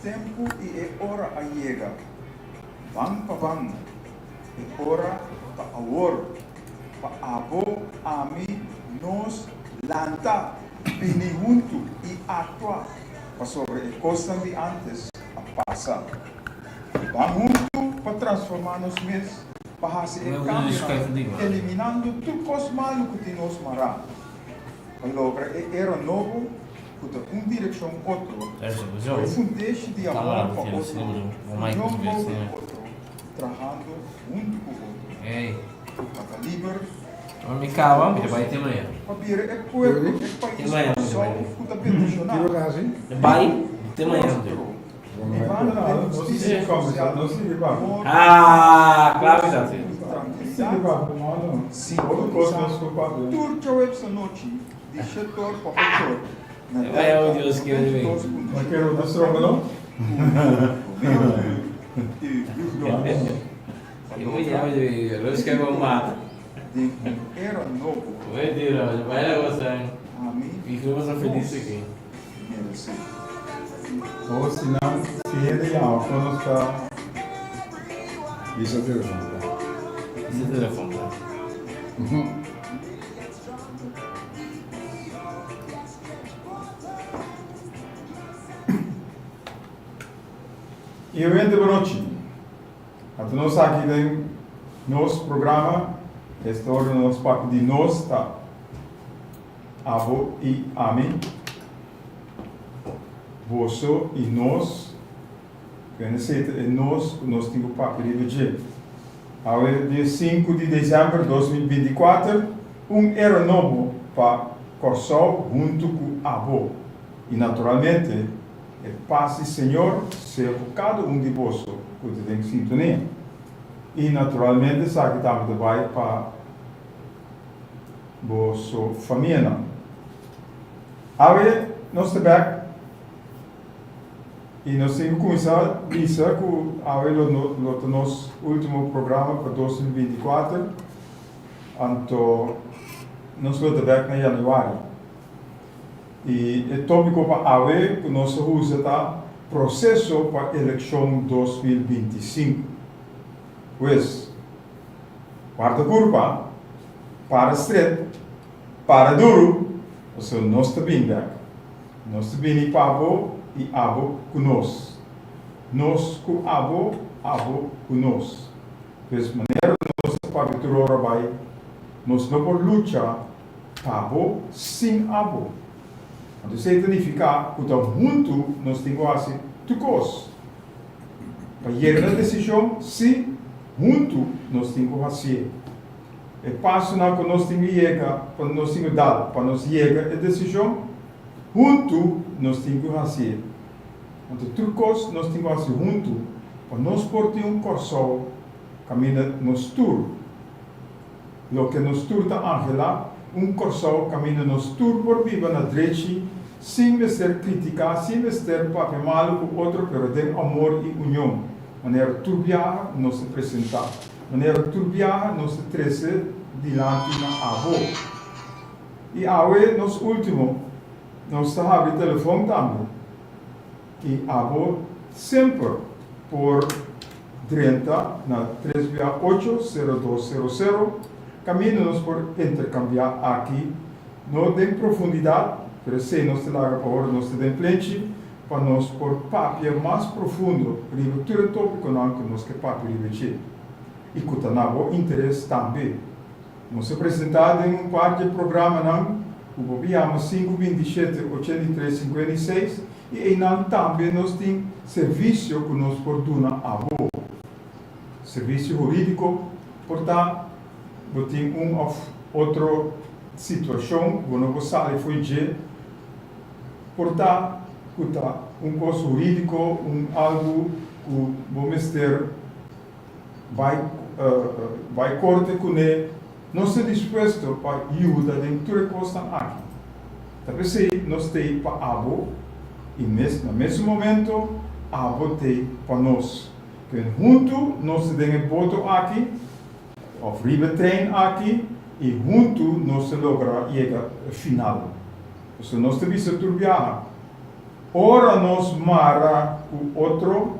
tempu i e ora a yega. Ban pa ban. E ora ta awor. Pa abo, ami, nos, lanta, bini huntu i aktua, pasobra e kosnan di ántes a pasa. Ban huntu pa transformá nos mes, pa hasi e kambionan, eliminando tur kos malu ku tin nos mará, pa logra e era nobo ku ta un direkshon otro, ku e fundeshi di amor pa otro, union bou di otro, trahando huntu ku otro, pa ta liber, pa bira e pueblo, e pais Kòrsou ku ta bendishoná, próspero, bibando den hustisia sosial, amor, i trankilidat, sintonisá tur djaweps anochi di shetor pa ochor na Delta 92.7 FM ku Romeo Vuur i Hugo Lopez pa logra huntu den un era nobo ami nos meresé. O si nan si hende yama kon nos ta Bisa telefon ta. Bisa telefon ta. I oyente bonochi. Anto nos aki den nos programa esta ora nos papia di nos ta abo i ami, boso i nos, ku esei ta e nos ku nos tin ku papia riba dje. Awe dia sinku di desèmber 2024, un era nobo pa Kòrsou huntu ku abo i naturalmente e pas di Señor sea ku kada un di boso ku ta den sintonia. I naturalmente esaki tambe ta bai pa boso famianan. Awe nos ta bek i nos tin ku kuminsá bisa ku awe lo lo ta nos último programa pa 2024, anto nos lo ta bek na yanüari. I e tópiko pa awe ku nos a usa ta Proseso pa Elekshon 2025. Pues, warda kurpa, para stret, para duru, pasobra nos ta bin bek. Nos ta bini pa bo i abo ku nos. Nos ku abo, abo ku nos. Pues manera nos ta papia tur ora bai, nos no por lucha pa bo sin abo. Anto esei ta nifiká ku ta huntu nos tin ku hasi tur kos. Pa yega na desishon, sí, huntu nos tin ku hasié. E pasonan ku nos tin ku yega, pa nos tin ku dal pa nos yega e desishon, huntu nos tin ku hasié. Anto tur kos nos tin ku hasi huntu pa nos por tin un Kòrsou kaminda nos tur. Loke nos tur ta anhelá, un Kòrsou kaminda nos tur por biba na drechi sin mester kritiká, sin mester papia malu ku otro pero den amor i union, manera tur biaha nos ta presentá, manera tur biaha nos ta trese dilanti na abo. I awe nos último, nos ta habri telefòn tambe i abo semper por. Drenta na tres bia ocho sero dos sero sero, kaminda nos por interkambiá aki, no den profundidat, pero esei nos ta laga pa ora nos ta den plenchi, pa nos por papia mas profundo riba tur e tópikonan ku nos ke papia riba dje i ku ta na bo interes tambe. Nos a presentá den un par dje programanan ku bo por yama sinku 27 83 56 i einan tambe nos tin servisio ku nos por duna abo. Servisio hurídiko por ta bo tin un òf otro situashon ku bo no por sali fo'i dje, por ta ku ta un kos hurídiko, un algu ku bo mester bai bai korte kuné, nos ta dispuesto pa yuda den tur e kosnan aki. Ta p'esei nos t'ei pa abo i mes na mesun momento abo t'ei pa nos. Ken huntu nos ta den e boto aki òf riba e trein aki i huntu nos ta logra yega final. Pasobra nos ta bisa tur biaha. Ora nos mara ku otro,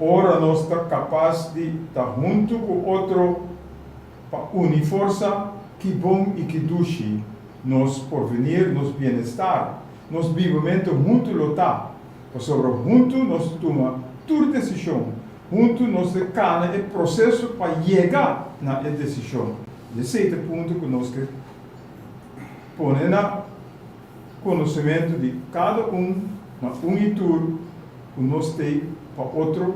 ora nos ta kapas di ta huntu ku otro pa uni forsa, ki bon i ki dushi nos porvenir, nos bienestar, nos bibamentu huntu lo ta, pasobra huntu nos ta tuma tur desishon, huntu nos ta kana e proseso pa yega na e desishon. I esei ta e punto ku nos ke pone na konosementu di kada un na un i tur ku nos tei pa otro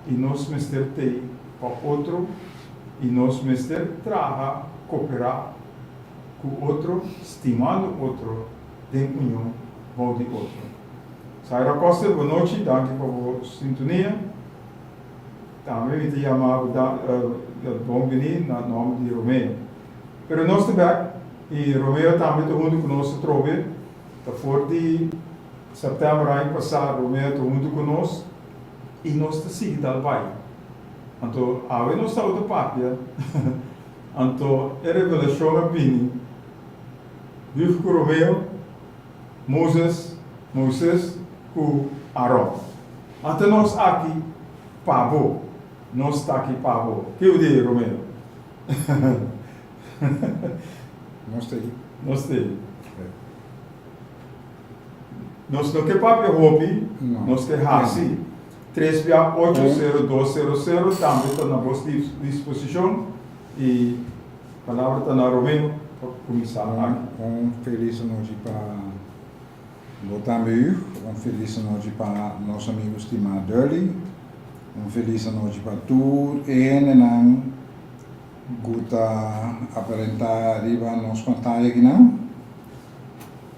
i nos mester tei pa otro i nos mester traha koperá ku otro stimando otro den union bou di otro. Saira Koster bo nochi danki pa bo sintonia tambe mi ta yama bo bon bini na nomber di Romeo. Pero nos ta bek y Romeo tambe ta hunto cu nos atrobe. Ta for di september aña pasa Romeo ta hunto cu nos y nos ta sigui dal bay. Anto awe nos tabata papia, anto e revelacion a bini, Hug cu Romeo, Moses, Moises cu Aron. Ata nos aki pa bo, nos ta aki pa bo. Kico di Romeo? Nos ta ei. Nos ta ei. Nos no ke papia hopi, nos ke hasi. Tres bia ocho sero dos sero sero tambe ta na bos disposishon i palabra ta na Romeo pa kuminsá aki. Un felis anochi pa bo tambe Hugh, un felis anochi pa nos amigu stimá Durley. Un felis anochi pa tur e hendenan ku ta aparentá riba nos pantaya akinan.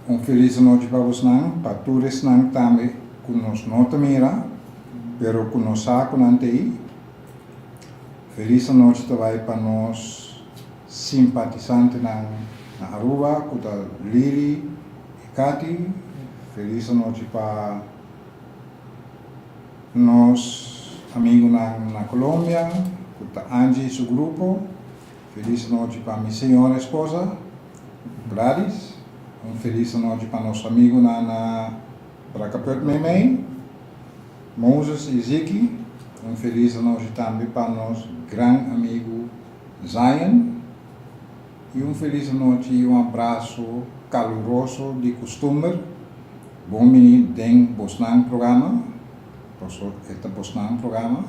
Un felis anochi pa bosnan, pa tur esnan tambe ku nos no ta mira, pero ku nos sa ku nan ta ei. Felis anochi ta bai pa nos simpatisantenan na Aruba ku ta Lily i Katy. Felis anochi pa. Nos amigunan na Colombia cu ta Angie y su grupo, feliz anochi pa mi señora esposa, Gladys. Un feliz anochi pa nos amigunan na Brakkeput meimei, Moses y Ziki. Un feliz anochi tambe pa nos gran amigu Zion. Y un feliz anochi y un abrazo caluroso di custumber. Bon bini den bosnan programa, paso e ta bosnan programa,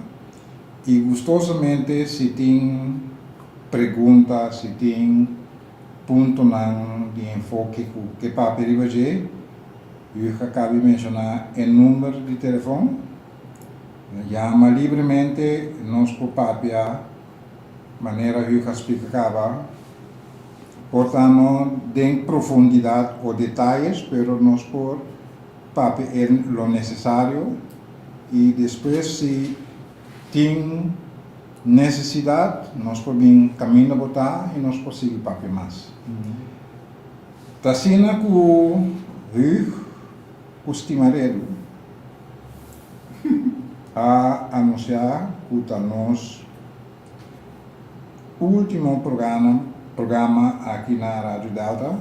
y gustosamente si tin pregunta, si tin puntonan di enfoke cu ke papia riba dje, Huug a cabi menciona e number di telefon, yama libremente, nos por papia manera Huug a splica caba. Por ta no den profundidad o detayes, pero nos por papia en lo necesario y despues si tin necesidad nos por bin caminda bo ta y nos por sigui papia mas. Ta asina cu Huug cu Stimaredu a anuncia cu ta nos Ultimo programa aki na Radio Delta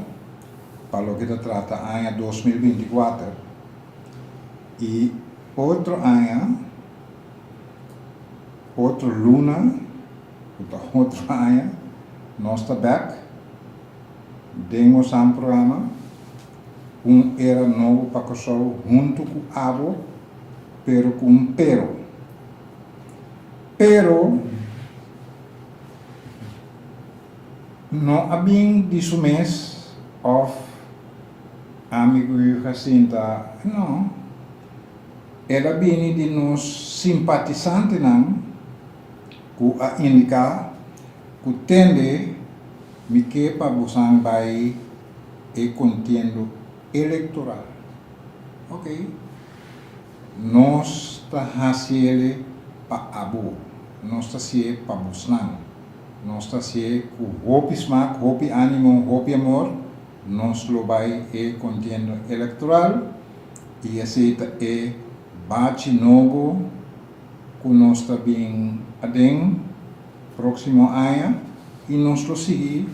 pa loke ta trata aña 2024 y otro aña, otro luna cu ta otro aña nos ta bek den Osan programa Un era nobo pa Kòrsou hunto cu abo pero cu un pero. Pero no a bin di su mes of ami cu yu Jacinta, no. El a bini di nos simpatisantenan cu a indica cu tende mi ke pa bosan bay e contiendo electoral. Ok. Nos ta hasiele pa abo, nos ta hasié pa bosnan. Nos ta hasié ku hopi smak, hopi ánimo, hopi amor. Nos lo bai e kontienda elektoral i esei ta e bachi nobo ku nos ta bin aden próksimo aña i nos lo sigui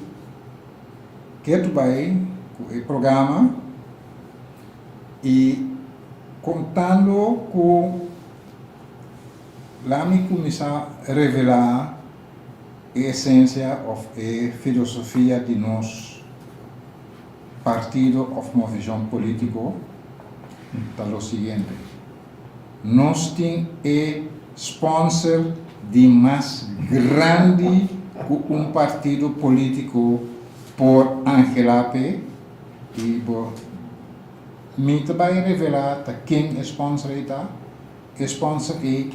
ketu bai ku e programa i. Kontando ku laga mi kuminsá revelá e esensia òf e filosofia di nos partido òf movishon polítiko ta lo siguiente, Nos tin e sponsor di mas grandi ku un partido polítiko por anhelá p'e i bo Mi ta bai revelá ta ken e sponsor ei ta. E sponsor ei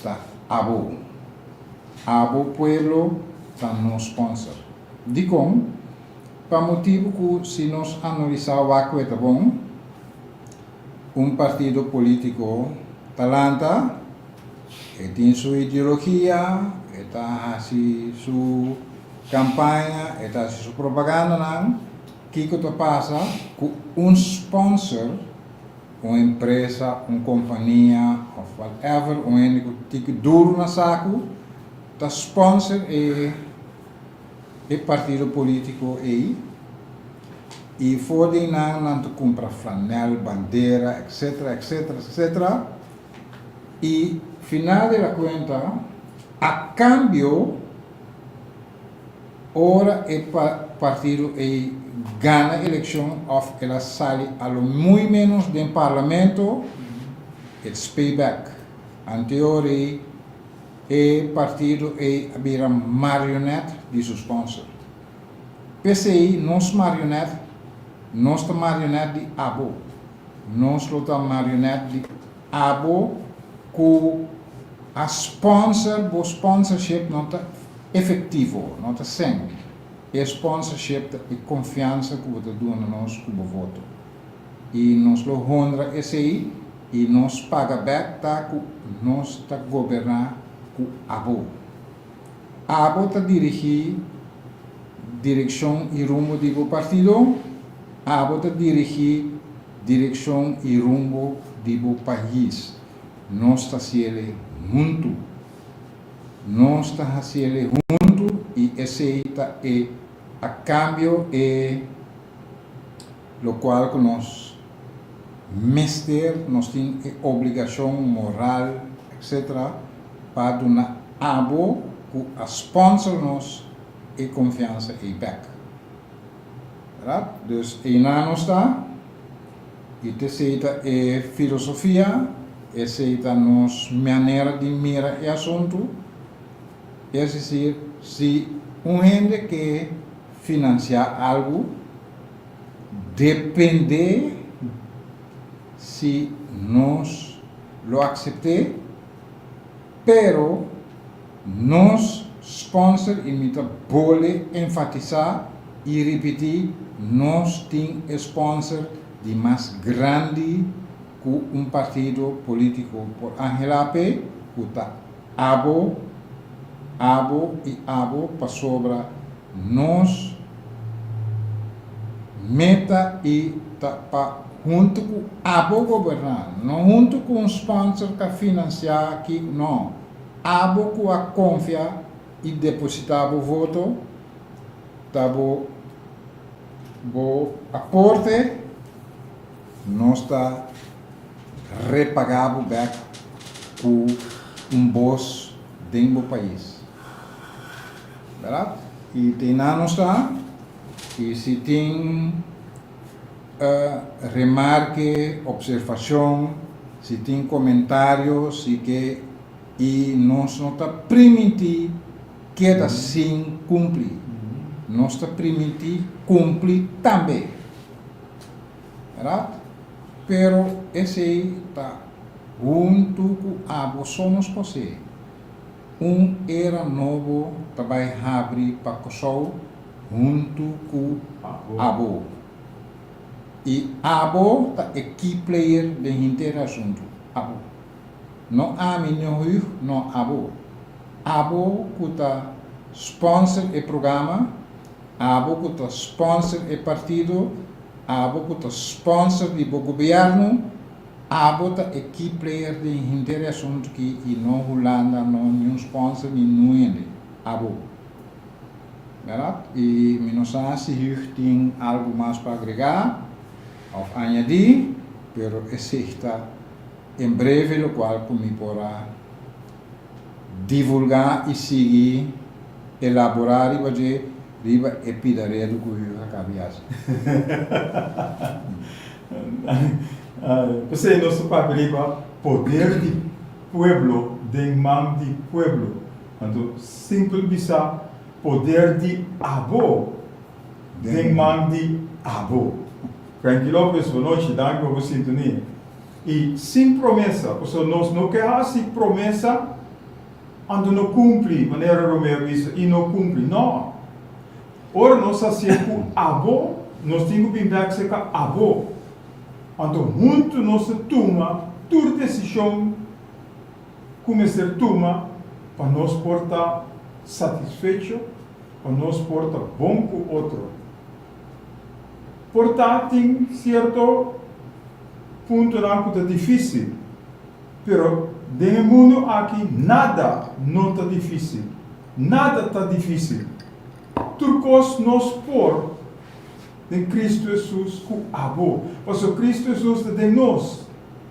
ta abo. Abo pueblo ta nos sponsor. Dikon? Pa motibu ku si nos analisá wak ku e ta bon, un partido polítiko ta lanta, e tin su ideologia, e ta hasi su kampaña, e ta hasi su propagandanan, Kiko ta pasa ku un sponsor, un empresa, un kompania òf whatever, un hende ku tiki duru na saku ta sponsor e e partido polítiko ei i for di nan nan ta kumpra flanèl, bandera etcetera etcetera etcetera i final di la kuenta a kambio Ora e partido ei gana eleccion of el a sali a lo muy menos den parlamento, it's payback. Anteor ei e partido ei a bira marionet di su sponsor. P'esei nos marionet, nos ta marionet di abo. Nos lo ta marionet di Abo ku a sponsor bo sponsorship no ta efektivo, no ta sèn. E sponsorship ta e konfiansa ku bo ta duna nos ku bo voto. I nos lo honra esei i nos paga bèk ta ku nos ta goberná ku abo. Abo ta dirigí direkshon i rumbo di bo partido, abo ta dirigí Direkshon i rumbo di bo pais. Nos ta hasiele huntu. Nos ta hasiele huntu i esei ta e a kambio e lokual ku nos mester, nos tin e obligashon moral etc. Pa duna abo ku a sponsor nos e konfiansa ei bèk. Berdad? Dus einan nos ta, i t'esei ta e filosofia, esei ta nos manera di mira e asuntu. Es desir, si un hende ke finansiá algu, dependé si nos lo aksept'é, pero Nos sponsor y mi ta bole enfatisa y ripiti nos tin e sponsor di mas grandi cu un partido politico por anhela p'e cu ta abo, abo y abo pasobra nos meta y ta pa hunto cu abo goberna no hunto cu un sponsor ta financia aki no. Abo ku a konfia i depositá bo voto ta bo bo aporte, nos ta repagá bo bèk ku un bos den bo pais. Bèrdat? I te nan nos ta, i si tin remarke, opservashon, si tin komentario, si ke I nos no ta primintí keda sin kumpli. Nos ta primintí kumpli tambe. Bèrdat? Pero esei ta huntu ku abo so nos por hasi. Un era nobo ta bai habri pa Kòrsou huntu ku abo. I abo ta e key player den henter e asuntu. Abo. No ami no Huug, no abo. Abo ku ta sponsor e programa, abo ku ta sponsor e partido, abo ku ta sponsor di bo gobierno, abo ta e key player den henter e asuntu ki i no Hulanda, no niun sponsor ni niun hende. Abo. Bèrdat? I mi no sa si Huug tin algu mas pa agrega òf añadí, pero esei ta. en breve lokual ku mi por a divulgá i sigui elaborá riba dje riba e pida redu ku Hugo a kabi hasi. P'esei nos ta papia riba poder di pueblo den man di pueblo. Anto simpel bisa poder di abo den man di abo. Frankie Lopez, bonochi, danki pa bo sintonia. I sin promesa, pasobra nos no ke hasi promesa anto no kumpli, manera Romeo a bisa, i no kumpli. No! Ora nos hasié ku abo, nos tin ku bin bèk serka abo. Anto huntu nos ta tuma tur desishon ku mester tuma pa nos por ta satisfecho, pa nos por ta bon ku otro. Por ta tin sierto puntonan ku ta difísil, pero den e mundu aki nada no ta difísil. Nada ta difísil. Tur kos nos por den Kristu Hesus ku abo, pasobra Kristu Hesus ta den nos,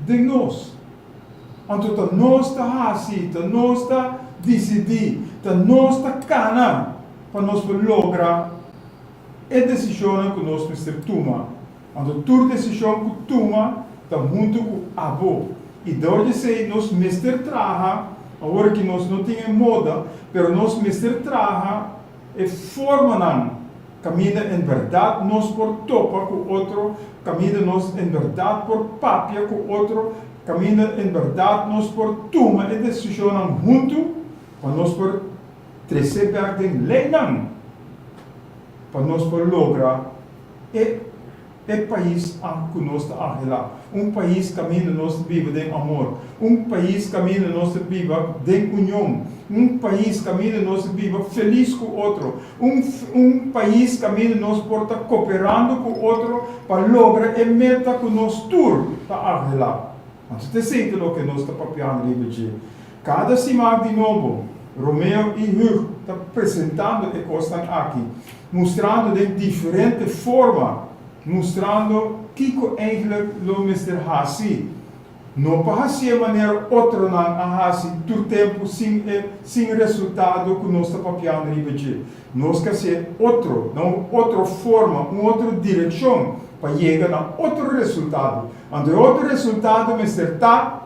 den nos. Anto ta nos ta hasi, ta nos ta disidí, ta nos ta kana pa nos por logra e desishonnan ku nos mester tuma. Anto tur desishon ku tuma ta huntu ku abo. I dor di esei nos mester traha, awor ki nos no tin e moda, pero nos mester traha e formanan kaminda en bèrdat nos por topa ku otro, kaminda nos en bèrdat por papia ku otro, kaminda en bèrdat nos por tuma e desishonnan huntu pa nos por trese bèk den leinan pa nos por logra e e pais ku nos ta anhelá, un pais kaminda nos ta biba den amor, un pais kaminda nos ta biba den union, un pais kaminda nos ta biba felis ku otro, un un pais kaminda nos por ta koperando ku otro pa logra e meta ku nos tur ta anhelá. Anto ta esei ta loke nos ta papiando riba dje. Kada siman di nobo, Romeo i Hugh ta presentando e kosnan aki, mustrando den diferente forma, mustrando kiko eigentlik lo mester hasi. No pa hasié manera otronan a hasi tur tempu sin e sin resultado ku nos ta papiando riba dje. Nos ke hasié otro, na un otro forma, un otro direkshon pa yega na otro resultado. Anto e otro resultado mester ta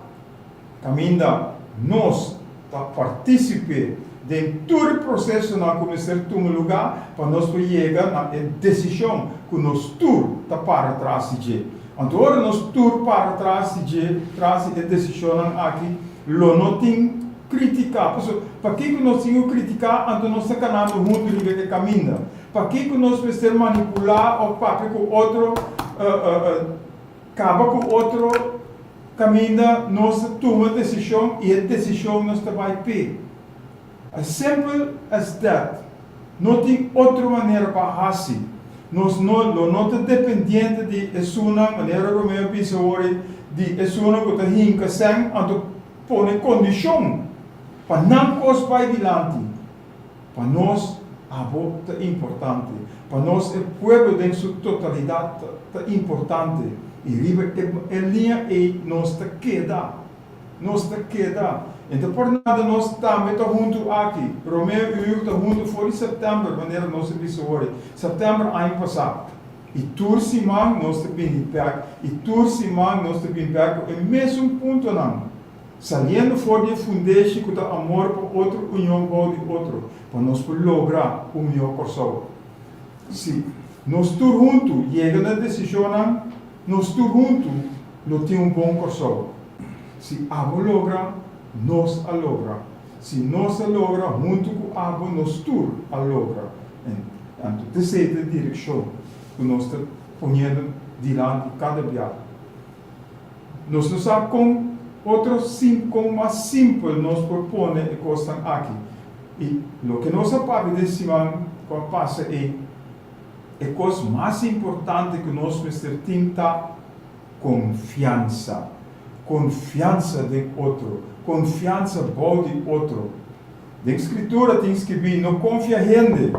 Kaminda nos ta partísipe den tur e prosesonan ku mester tuma lugá pa nos por yega na e desishon ku nos tur ta para tras di dje. Anto ora nos tur para tras di dje, tras di e desishonnan aki, lo no tin kritiká. Pasobra pakiko nos tin ku kritiká anto nos ta kanando huntu riba e kaminda? Pakiko nos mester manipulá òf papia ku otro Kaba ku otro kaminda nos ta tuma desishon i e desishon nos ta bai p'e. As simple as that. No tin otro manera pa hasi. Nos no lo no ta dependiente di esunnan, manera Romeo a bisa awor, di esunnan ku ta hinka sèn anto pone kondishon pa nan kos bai dilanti. Pa nos, abo ta importante. Pa nos e pueblo den su totalidat ta importante. I riba e liña ei nos ta keda. Nos ta keda. E ta por nada nos tambe ta huntu aki. Romeo i Hugo ta huntu for di sèptèmber, manera nos a bisa hori. Sèptèmber aña pasá. I tur siman nos ta bini bèk. I tur siman nos ta bini bèk ku e mesun puntonan. Saliendo for di e fundeshi ku ta amor pa otro union bou di otro, pa nos por logra un mihó Kòrsou. Si nos tur huntu yega na desishonnan, nos tur huntu lo tin un bon Kòrsou. Si abo logra, nos a logra. Si nos a logra, huntu ku abo nos tur a logra. Anto t'esei ta e direkshon ku nos ta poniendo dilanti kada biaha. Nos no sa kon otro sim kon mas simpel nos por pone e kosnan aki. I loke nos a papia den siman ku a pasa ei, e kos mas importante ku nos mester tin ta konfiansa. Konfiansa den otro, konfiansa bou di otro. Den Skritura tin skibí, No konfia hende.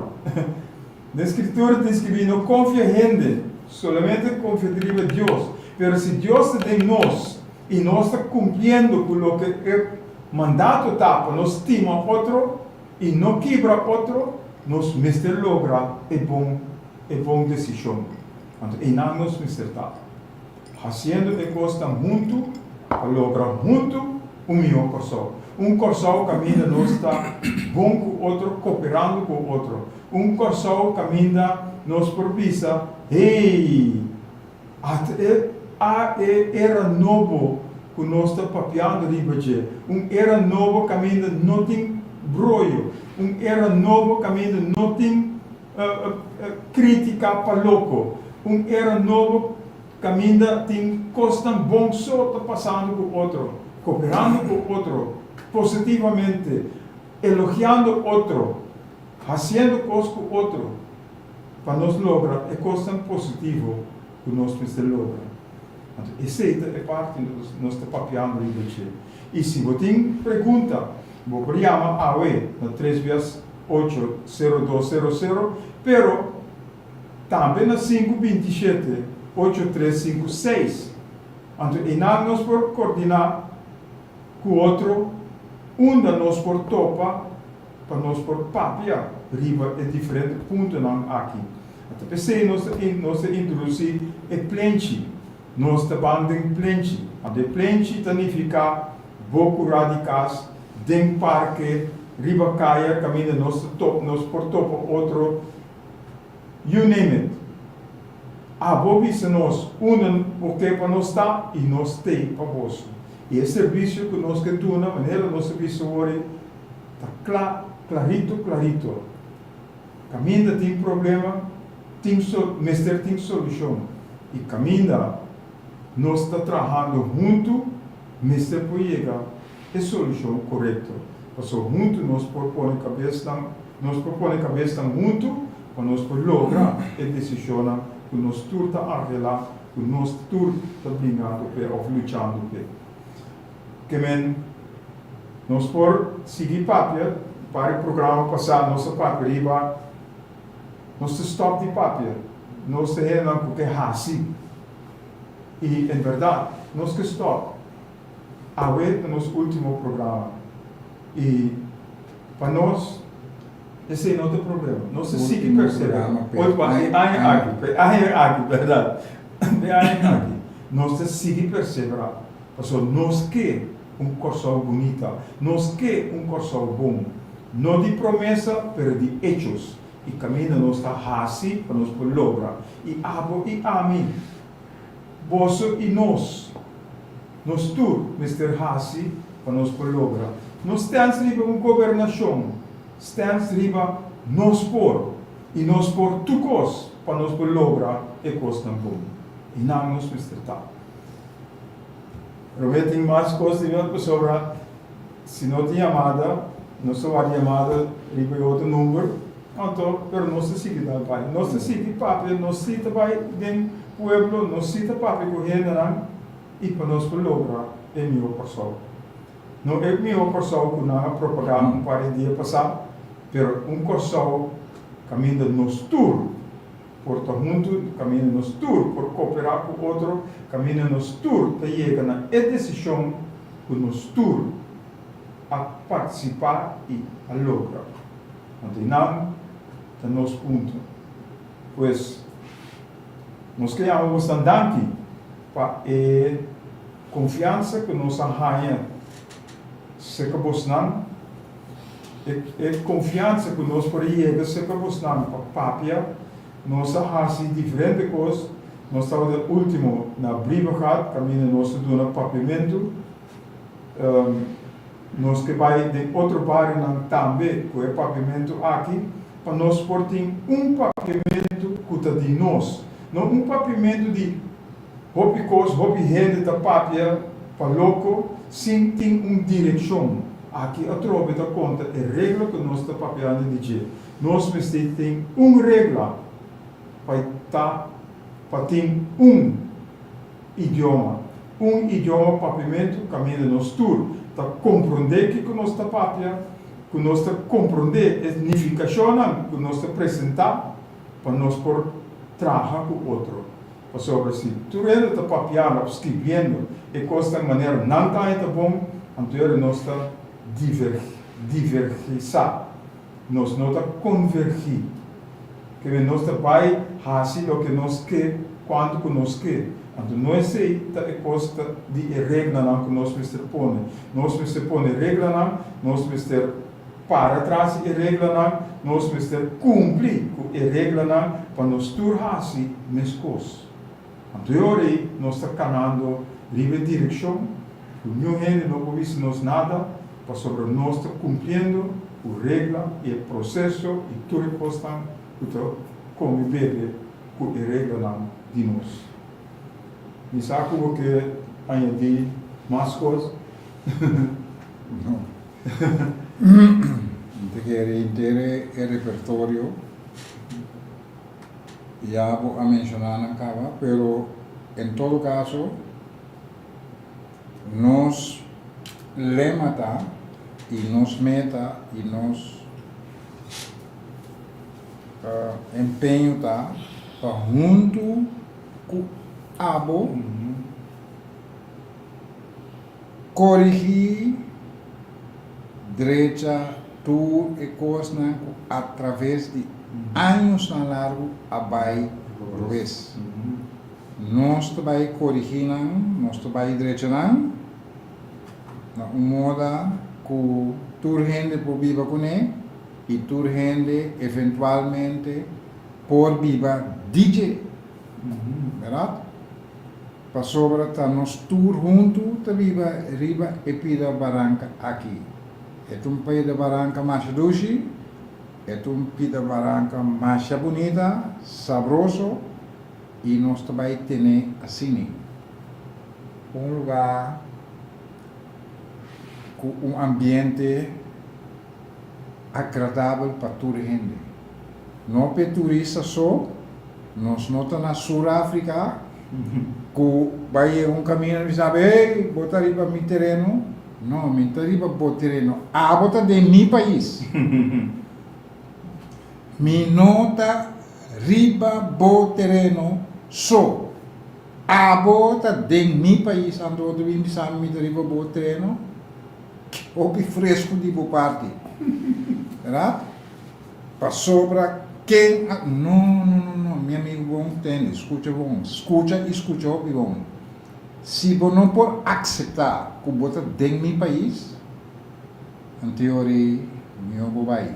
Den Skritura tin skibí, No konfia hende, solamente konfia riba Dios. Pero si Dios ta den nos, i nos ta kumpliendo ku loke e mandato ta pa nos stima otro i no kibra otro, nos mester logra e bon e bon desishon. Anto einan nos mester ta, hasiendo e kosnan huntu pa logra huntu un mihó Kòrsou. Un Kòrsou kaminda nos ta bon ku otro, koperando ku otro. Un Kòrsou kaminda nos por bisa, Hey! Ata e a e era nobo ku nos ta papiando riba dje, un era nobo kaminda no tin broyo, un era nobo kaminda no tin krítika pa loko, un era nobo kaminda tin kosnan bon so ta pasando ku otro, koperando ku otro positivamente, elogiando otro, hasiendo kos ku otro. Pa nos logra e kosnan positivo ku nos mester logra. Anto esei ta e parti nos ta papiando riba dje. I si bo tin pregunta, bo por yama awe na tres bias ocho sero dos sero sero, pero tambe na sinku 27 ocho tres sinku seis. Anto einan nos por kordiná ku otro unda nos por topa pa nos por papia riba e diferente puntonan aki. Ta p'esei nos ta nos ta introdusí e plenchi. Nos ta ban den plenchi. Anto e plenchi ta nifiká bo kurá di kas, den parke, riba kaya kaminda nos ta top nos por topa otro, you name it. Abo bisa nos unda bo ke pa nos ta i nos t'ei pa boso. I e servisio ku nos ke duna, manera nos a bisa wor ei, Ta kla, klarito, klarito. Kaminda tin problema, tin so, mester tin solushon. I kaminda nos ta trahando huntu, mester por yega e solushon korekto. Pasobra huntu nos por pone kabesnan, nos por pone kabesnan huntu pa nos por logra e desishonnan ku nos tur ta argelá, ku nos tur ta bringando p'e òf luchando p'e. Ke men nos por sigui papia, par e programa pasá nos a papia riba nos ta stòp di papia, nos ta hendenan ku ke hasi i en bèrdat nos ke stòp. Awe ta nos último programa i pa nos esei no ta problema, nos ta sigui perseverá. Pa e aña aki, pa e aña aki, bèrdat, pa e aña aki nos ta sigui perseverá. Pasobra nos ke un Kòrsou bunita, nos ke un Kòrsou bon. No di promesa, pero di echos. I kaminda nos ta hasi pa nos por logra. I abo i ami, boso i nos, nos tur mester hasi pa nos por logra. No stèns riba un gobernashon, stèns riba nos por. I nos por tur kos pa nos por logra e kosnan bon. I nan nos mester ta. Robé tin mas kos di nos pasobra si no tin yamada nos ta wak yamada riba e otro number anto pero nos ta sigui dal bai nos ta sigui papia nos si ta bai den pueblo nos si ta papia ku hendenan i pa nos por logra e mihó Kòrsou no e mihó Kòrsou ku nan a propagá un par di dia pasá pero un Kòrsou kaminda nos tur por ta huntu, kaminda nos tur por kooperá ku otro, kaminda nos tur ta yega na e desishon ku nos tur a partisipá i a logra. Anto einan ta nos punto. Pues, nos ke yama bosnan danki pa e konfiansa ku nos a haña serka bosnan. E konfiansa ku nos por yega serka bosnan pa papia, nos a hasi diferente kos. Nos tabata último na Brievengat, kaminda nos ta duna papiamentu. Nos ke bai den otro barionan tambe ku e papiamentu aki, pa nos por tin un papiamentu ku ta di nos. No un papiamentu di Hopi kos, hopi hende ta papia pa loko sin tin un direkshon. Aki atrobe ta konta e regla ku nos ta papiando di dje. Nos mester tin un regla pa ta pa tin un idioma. Un idioma papiamentu kaminda nos tur ta komprondé kiko nos ta papia, ku nos ta komprondé e nifikashonnan ku nos ta presentá pa nos por traha ku otro. Pasobra si tur hende ta papiando of skirbiendo e kosnan manera nan ta haña ta bon, anto ora nos ta divergisá. Nos no ta konvergí. Kende nos ta bai hasi loke nos ke kuantu ku nos ke. Anto no esei ta e kos ta di e reglanan ku nos mester pone. Nos mester pone reglanan, nos mester para tras di e reglanan, nos mester kumpli ku e reglanan pa nos tur hasi meskos. Anto e ora ei nos ta kanando riba e direkshon ku niun hende no por bisa nos nada pasobra nos ta kumpliendo ku regla i e proseso i tur e kosnan ku ta kome bebe ku e reglanan di nos. Mi sa ku bo ke añadí mas kos. No. Mi ta kere henter e repertorio ya bo a menshoná nan kaba, pero en todo kaso nos lema ta i nos meta i nos empeño ta pa huntu ku abo korigí, drecha tur e kosnan ku atraves di añosnan largu a bai robes. Nos ta bai korigí nan, nos ta bai drecha nan na un moda ku tur hende por biba kuné i tur hende eventualmente por biba di dje. Bèrdat? Pasobra ta nos tur huntu ta biba riba e pida baranka aki. E ta un pida baranka masha dushi, e ta un pida baranka masha bunita, sabroso, i nos ta bai tene asini. Un lugá ku un ambiente agradabel pa tur hende. No p'e turista so, nos no ta na Sur Africa ku bai yega un kaminda i bisa, Hey, bo ta riba mi tereno. No, mi ta riba bo tereno. Abo ta den mi pais. Mi no ta riba bo tereno so. Abo ta den mi pais, anto bo ta bin bisa mi mi ta riba bo tereno? Hopi fresku di bo parti. Berdad? Pasobra ken a. No, no, no, no, mi amigu bon, tende, skucha bon, skucha i skucha hopi bon. Si bo no por akseptá ku bo ta den mi pais, anteori mihó bo bai.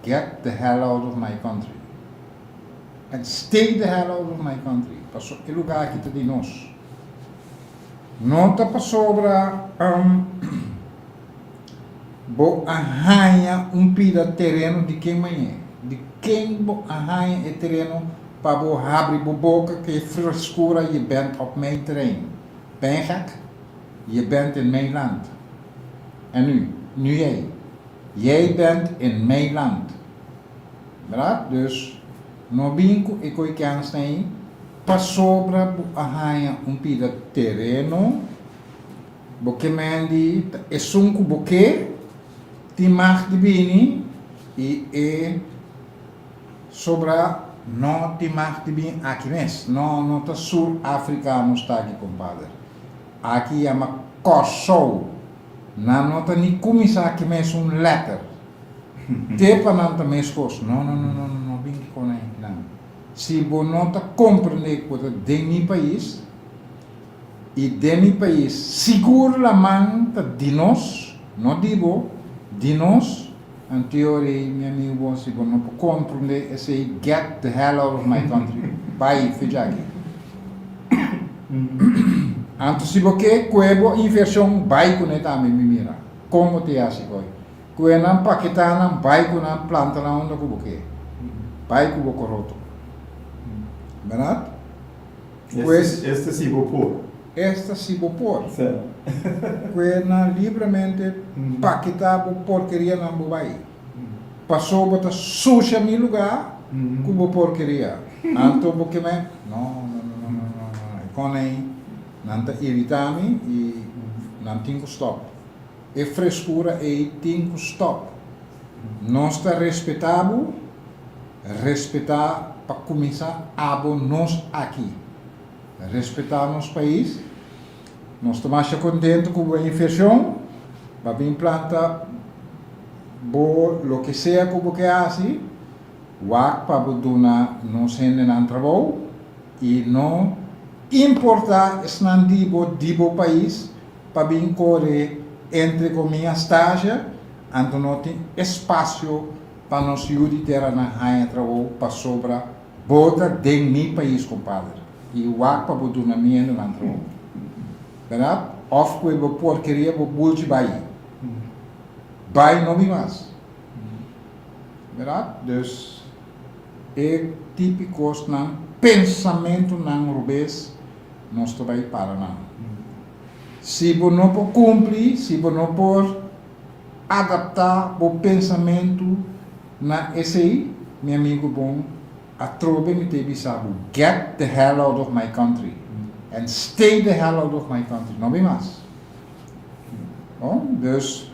Get the hell out of my country. And stay the hell out of my country, paso e lugá aki ta di nos. No ta pasobra bo a haña un pida tereno di ken mañe? Di ken bo a haña e tereno pa bo habri bo boka ku e freskura je bent op mijn terrein? Ben je gek? Je bent in mijn land. En nu? Nu jij. Jij bent in mijn land. Bra? Dus no bin ku e koi kèns nei pasobra bo a haña un pida tereno, bo ke mendi ta esun ku bo ke tin mag di bini i e sobra no tin mag di bin aki mes. No, no ta Sur Afrika nos ta aki kompader. Aki yama Kòrsou. Nan no ta ni kuminsá aki mes un lèter. Te pa nan ta meskos. No, no, no, no, no, no bin ki kon ei nan. Si bo no ta komprendé ku bo ta den mi pais, i den mi pais sigur laman ta di nos, no di bo, di nos, anteori mi amigu bo, si bo no por komprendé esei, get the hell out of my country. Bai, fecha aki. Anto si bo ke kue bo invershon, bai kuné tambe, mi mira. Kon bo ta hasi koi? Ku e nan paketá nan bai ku nan planta nan unda ku bo ke. Bai ku bo koroto. Bèrdat? Pues. Esta si bo por. Esta si bo por. Ku e nan libremente paketá bo porkerianan bo bai. Pasó bo ta susha mi lugá ku bo porkeria. Anto bo ke me? No, no, no, no, no, no, no. E kon ei nan ta iritá mi i nan tin ku stòp. E freskura ei tin ku stòp. Nos ta respetá bo, respetá pa kuminsá abo nos aki. Respetá nos pais. Nos ta masha kontentu ku bo invershon. Bo a bin planta bo loke sea ku bo ke hasi. Wak pa bo duna nos hendenan trabou i no importá esnan di bo di bo pais pa bin kore entre komia stage, anto no tin espasio pa nos yu di teranan haña trabou pasobra bo ta den mi pais kompadre i wak pa bo duna mi hendenan trabou. Bèrdat? Òf ku e bo porkeria bo bulchi bai. Bai no bin mas. Bèrdat? Dus e tipi kosnan, pensamentunan rubes nos ta bai para nan. Si bo no por kumpli, si bo no por adaptá bo pensamentu na esei, mi amigu bon, atrobe mi ta e bisa bo, get the hell out of my country and stay the hell out of my country. No bin mas. Bon, dus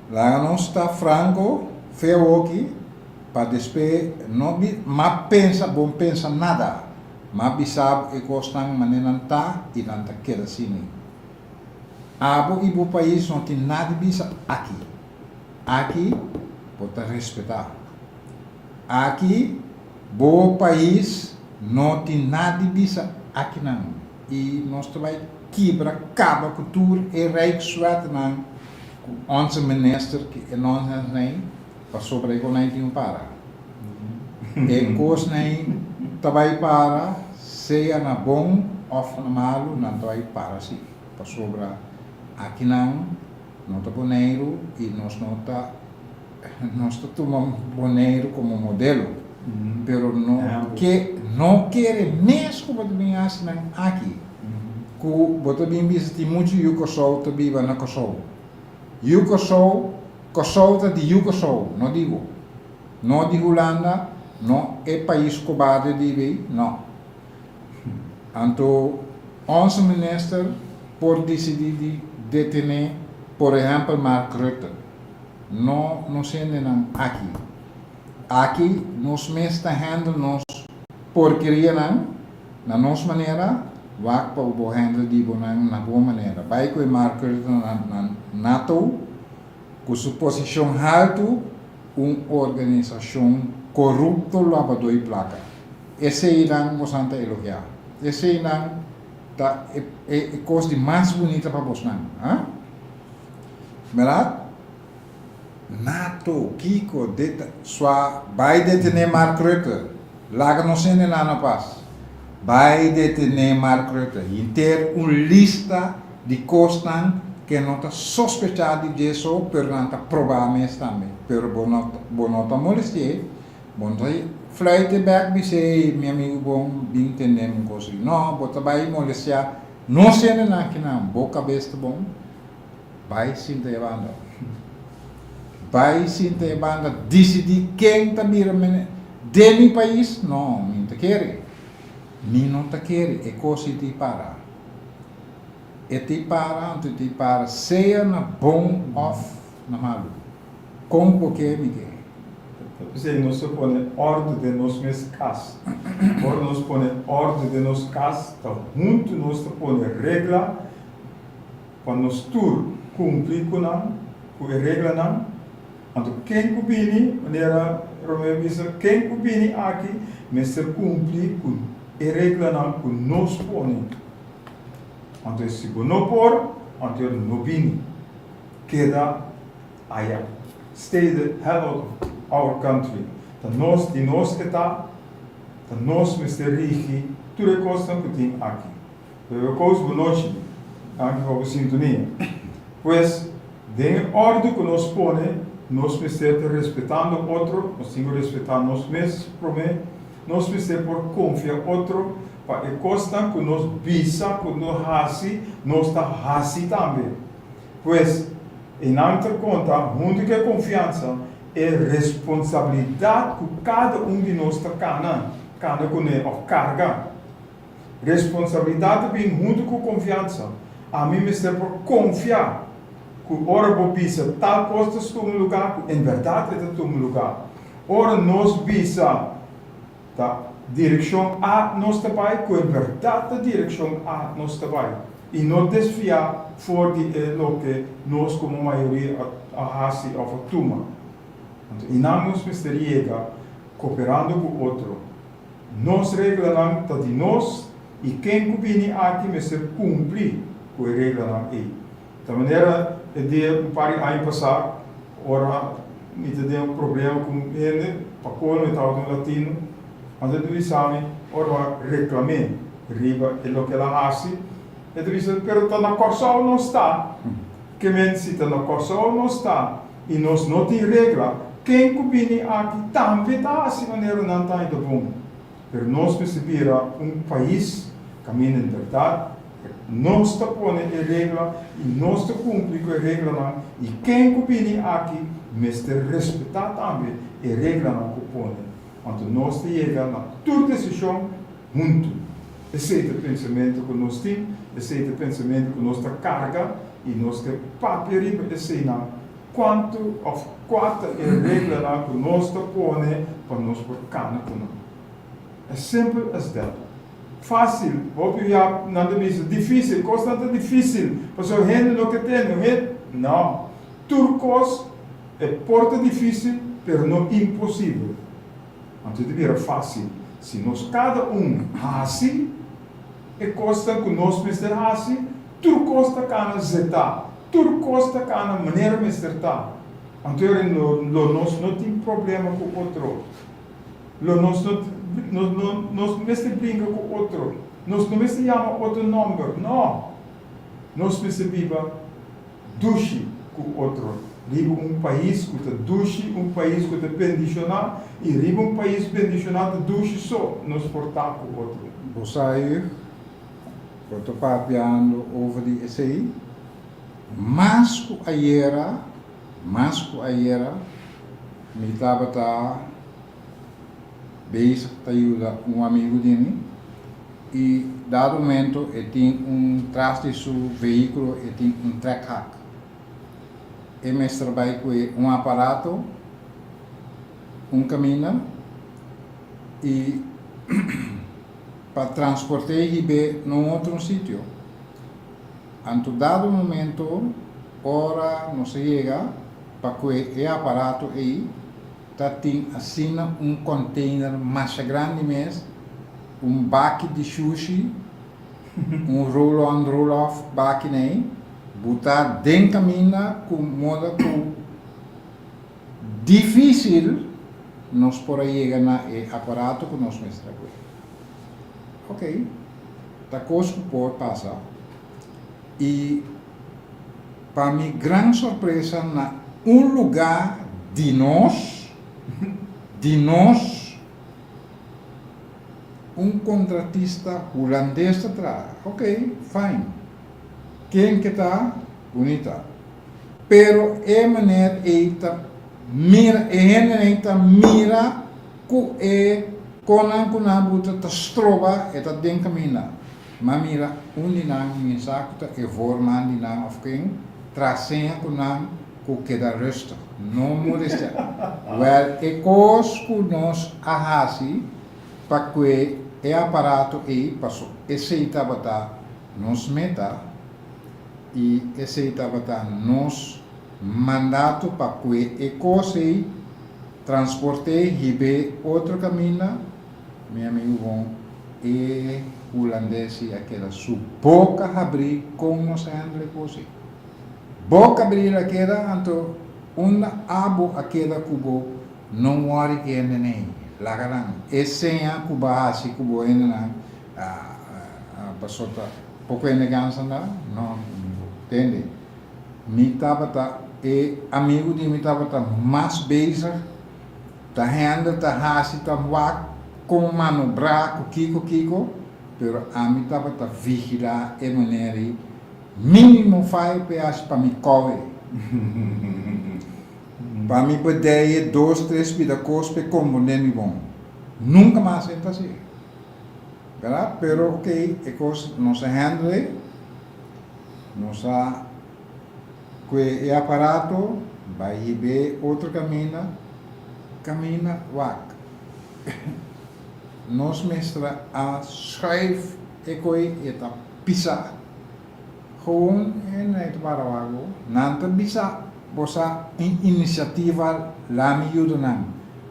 laga nos ta franco fe awoki pa despe no bi ma pensa bon pensa nada. M'a bisa bo e kosnan manera nan ta i nan ta keda asina. Abo i bo pais no tin nada di bisa aki. Aki bo ta respetá. Aki bo pais no tin nada di bisa akinan. I nos ta bai kibra kaba ku tur e rijkswetnan ku onze minister ki e nonsens nei pasobra e konai tin un para. E kosnan ta bai para sea na bon òf na malu, nan ta bai para sí, pasobra akinan no ta Boneiru i nos no ta nos ta tuma Boneiru komo modelo, pero no ke no kere mes ku bo ta bin hasi nan aki, ku bo ta bin bisa tin muchu yu Kòrsou ta biba na Kòrsou. Yu Kòrsou, Kòrsou ta di yu Kòrsou, no di bo. No di Hulanda, no e pais kobarde di bay, no. Anto onze minister por dicidi di detene por ehempel Mark Rutte. No nos hendenan aki. Aki nos mes ta handle nos porkerianan na nos manera, wak pa bo handle di bo nan na bo manera. Bay cu e Mark Rutte na NATO cu su posicion haltu, un organisashon korupto labadó i plaka. Eseinan bosnan ta elogiá. Eseinan ta e e kos di mas bunita pa bosnan. Ha? Bèrdat? Nato, kiko, det sua bai detené Mark Rutte. Laga nos hendenan na pas. Bai detené Mark Rutte. Henter un lista di kosnan ke no ta sospechá di dje so, pero nan ta probá mes tambe. Pero bo no bo no ta molesti'é, bo no ta fluit'é bèk bis'é, Ey, mi amigu bon, bin tendé mi un kos aki. No, bo ta bai molestiá nos hendenan akinan. Bo kabes ta bon? Bai sinta e banda. Bai sinta e banda, disidí ken ta bira mene den mi pais? No, mi no ta kere. Mi no ta kere e kos ei ta para. E ta para, anto e ta para sea na bon òf na malu. Kon bo ke, mi ke. Ta p'esei nos ta pone òrdu den nos mes kas. Ora nos pone òrdu den nos kas, ta huntu nos ta pone regla Pa nos tur kumpli ku nan, ku e reglanan. Anto ken ku bini, manera Romeo a bisa, ken ku bini aki mester kumpli ku e reglanan ku nos pone. Anto si bo no por, anto no bini. Keda aya. Stay the hell out of our country. Ta nos, di nos e ta, ta nos mester rigi tur e kosnan ku tin aki. Bebe kos bo nochi, danki pa bo sintonia. Pues, den e òrdu ku nos pone, nos mester ta respetando otro, nos tin ku respetá nos mes promé, nos mester por konfia otro pa e kosnan ku nos bisa ku nos hasi, nos ta hasi tambe. Pues, einan ta konta huntu ku e konfiansa, e responsabilidat ku kada un di nos ta kana, kana kuné òf karga. Responsabilidat ta bin huntu ku konfiansa. Ami mester por konfia ku ora bo bisa tal kos ta tuma lugá, ku en bèrdat e ta tuma lugá. Ora nos bisa ta. direkshon A nos ta bai ku e bèrdat ta direkshon A nos ta bai i no desviá for di e loke nos komo mayoria a hasi òf a tuma. Anto einan nos mester yega koperando ku otro. Nos reglanan ta di nos i ken ku bini aki mester kumpli ku e reglanan ei. Ta manera e dia un par di aña pasá ora mi ta den un problema ku un hende pa kono e tabata un latino, anto e ta bisa mi ora bo a reklam'é riba e loke el a hasi, e ta bisa pero ta na Kòrsou nos ta, ke men si ta na Kòrsou nos ta i nos no tin regla, ken ku bini aki tambe ta hasi manera nan ta haña ta bon. Pero nos mester bira un pais kaminda en bèrdat nos ta pone e regla i nos ta kumpli ku e reglanan i ken ku bini aki mester respetá tambe e reglanan ku pone. Anto nos ta yega na tur desishon huntu. Esei ta e pensamentu ku nos tin, esei ta e pensamentu ku nos ta karga i nos ke papia riba eseinan Kuantu òf kua ta e reglanan ku nos ta pone pa nos por kana ku nan? As simple as that. Fásil, hopi bia nan ta bisa difísil, kosnan ta difísil pasobra hende no ke tende, hende, no, tur kos e por ta difísil pero no imposibel. Anto e ta bira fásil si nos kada un hasi e kosnan ku nos mester hasi, tur kos ta kana zetá. Tur kos ta kana manera mester ta. Anto ora lo nos no tin problema ku otro. Lo nos no nos no nos mester bringa ku otro. Nos no mester yama otro nòmber. No! Nos mester biba dushi ku otro riba un pais ku ta dushi, un pais ku ta bendishoná, i riba un pais bendishoná ta dushi so nos por ta ku otro. Bo sa yu Bo ta papiando over di esei? Mas ku ayera, mas ku ayera, mi tabata bezig ta yuda un amigu di mi i dado momento e tin un tras di su vehíkulo e tin un trekhak. E mester bai ku e un aparato, un kaminda i pa transport'é hib'é na un otro sitio. Anto dado momento ora nos a yega pa kue e aparato ei ta tin asina un container masha grandi mes, un baki di shushi, un roll on roll off baki nei, buta den kaminda ku moda ku Difícil nos por a yega na e aparato ku nos mester a kue. Ok, ta kos ku por pasa. I pa mi gran sorpresa na un lugá di nos, di nos, un kontratista hulandes ta traha. Ok, fine. Ken ke ta? Bunita. Pero e meneer ei ta mira, e hendenan ei ta mira ku e konan ku nan a buta ta stroba, e ta den kaminda. M'a mira un di nan, mi sa ku ta e voorman di nan òf ken, traha seña ku nan ku keda rustig, no molestia. Wèl, e kos ku nos a hasi pa kue e aparato ei, paso esei tabata nos meta, I esei tabata nos mandato pa kue e kos ei, transport'é, hib'é otro kaminda. Mi amigu bon, e hulandes ei a keda su boka habrí kon nos a handle e kos ei. Boka abrí el a keda, anto unda abo a keda ku bo no wòri ku e hendenan ei. Laga nan e seña ku bo a hasi ku bo hendenan a pasó ta. Poko hende gansa na? No, tende. Mi tabata, e amigu di mi tabata mas bezig ta handle, ta hasi, ta wak kon manobrá ku kiko kiko, pero ami tabata vigilá e manera ei mínimo fai p'e hasi pa mi kowe. Pa mi bedeye dos tres pida kos p'e komprondé mi bon. Nunka mas e ta hasi. Berdad? Pero ok, e kos nos a handle, nos a kue e aparato bai hib'é otro kaminda, kaminda wak. Nos mester a schuif e koe e ta pisa. Gewoon e no ta para wak bo. Nan ta bisa bo sa un iniciativa la mi yuda nan.